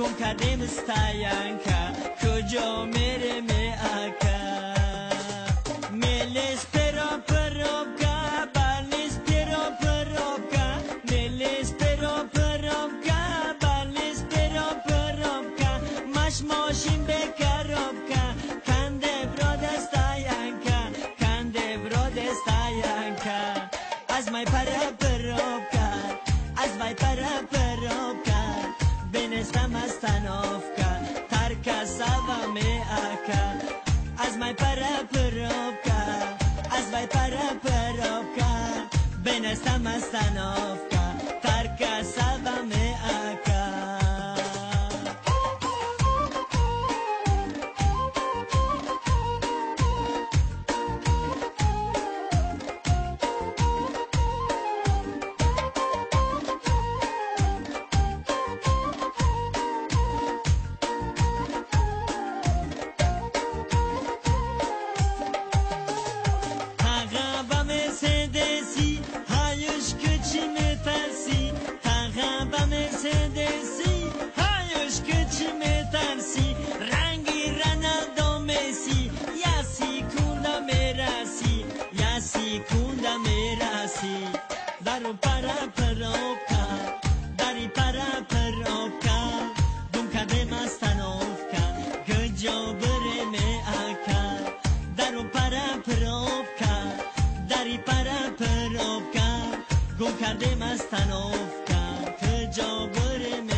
Гум кардем стоянка, куҷо мерем ака? Мелес перо пробка, балис перо пробка, мелес перо пробка, балис перо пробка, маш мошин бе коробка, канде броде стоянка, канде броде стоянка. Аз май пара пробка, аз вай пара пробка, бенестам остановка, тарка сава ме ака. Аз май пара пробка, аз вай пара пробка, бенестам остановка, тарка сава ме ака. Мерседеси, ҳаюш кучи метарси, ранги Роналдо Месси, я секунда мераси, я секунда мераси. Дару пара пробка, дари пара пробка, гум кардем остановка, куҷо бирем ака? Дару пара пробка, дари пара пробка, гум кардем остановка, куҷо бирем.